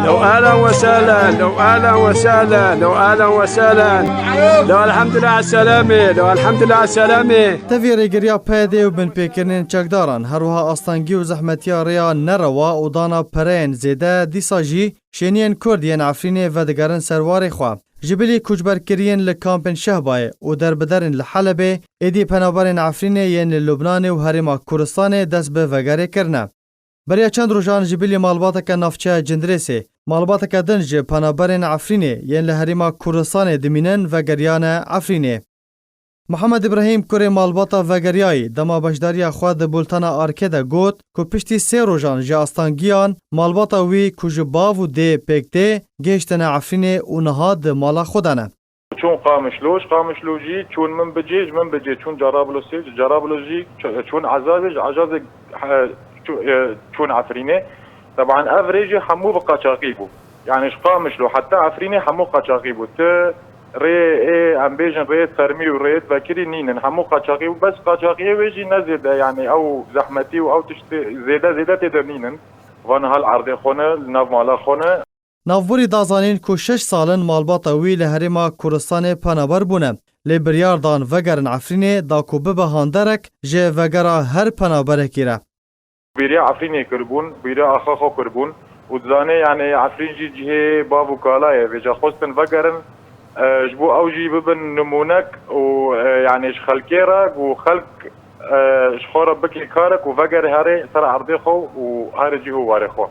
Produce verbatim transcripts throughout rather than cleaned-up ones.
لو اهلا وسهلا، لو اهلا وسهلا، لو اهلا وسهلا. لو الحمد لله على السلامة، لو الحمد لله على السلامة. Tevî rêgiriya P Y D û binpêkirinên çekdaran, her wiha astengî û zehmetiya rêya nerewa û dana pereyên zêde dîsa jî şêniyên Kurd yên Efrînê vedigerin ser warê xwe. Ji bilî koçberkiriyên li kampên Şehbayê û derbiderên li Helebê, êdî penaberên Efrînê yên li Lubnanê û Herêma Kurdistanê dest bi vegerê kirine. Beriya çend rojan ji bilî malbateke navçeya Cindirêsê, malbateke din ji penaberên Efrînê yên li Herêma Kurdistanê dimînin vegeriyane Efrînê. Mihemed Îbrahîm, kurê malbata vegeriyayî, dema beşdariya xwe di bultena Arkê de got ku piştî sê rojan ji astangiyan, malbata wî ku ji bav û dê pêk tê, gihiştine Efrînê û niha di mala xwe de ne. Çûn Qamişlo, ji Qamişlo jî çûn Minbicê, ji Minbicê çûn Carablosê, ji Carablosê jî ç-, çûn Ezazê, ji Ezazê, he, çû-, e, çûn Efrînê. Teban ev rê jî hemû bi qaçaxî bû. Yani ji Qamişlo heta Efrînê hemû qaçaxî bû. Ti rê ê, em bêjin rê Termî û rê Bekirî nînin. Hemû qaçaxî bû. Bes qaçaxiyê wê jî ne zêde, yani ew zehmetî û ew tiştê zêde zêde tê de nînin. Van hal erdê xwe ne, li nav mala xwe ne. Navborî da zanîn ku şeş sal in malbata wî li Herêma Kurdistanê penaber bûne. Lê biryar dan vegerin Efrînê da ku bibe handerek ji vegera her penaberekî re. Bêriya Efrînê kiribûn, bêriya axa xwe kiribûn û dizanê, yani Efrîn jî cihê bav û kala ye. Vêca xwestin vegerin, e, ji bo ew jî bibin nimûnek û, e, yani ji xelkê re, ku xelk, e, ji xwe re bike karek û vegere herê ser erdê xwe û herê cih û warê xwe.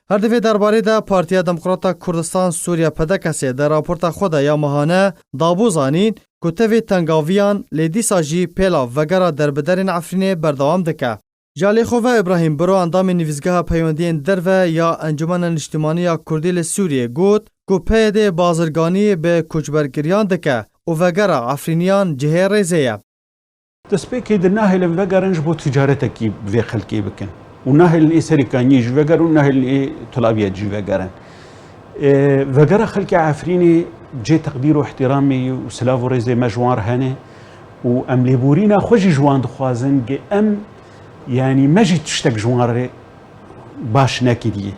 Her di vê derbarê de Partiya Demokrata Kurdistan Sûriye P D K S di raporta xwe de ya mehane dabû zanîn ku tevî tengaviyan lê dîsa jî pêla vegera derbiderên Efrînê berdewam dike. Ji alî xwe ve Îbrahîm Biro endamê Nivîsgeha Peywendiyên Derve ya Encûmena Niştimanî ya Kurdî li Sûriyê got ku P Y D bazirganî bi koçberkiriyan dike û vegera Efrîniyan cihê rêzê ye. Destpêkê di nahêlin vegerin ji bo ticaretekî vê xelkê bikin. Û nahêlin ê Serîkaniyê jî vegerin û nahêlin ê Tulabiyê jî vegerin. E, vegera xelkê Efrînê cê teqdîr û ihtiramê û silav û rêzê me ji wan re hene û em lêborîna xwe jî ji wan dixwazin, ge em, yanî me jî tiştek ji wan re baş nekiriye.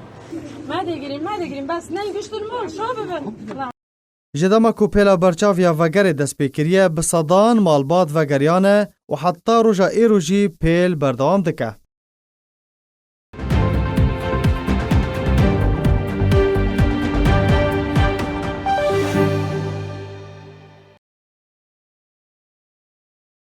Me digirîn, me digirîn, bes ney giştin mol, şo bibin. Ji dema ku pêla berçav ya vegerê dest pê kiriye, bi sedan malbat vegeriyane û heta roja êro jî pêl berdewam dike.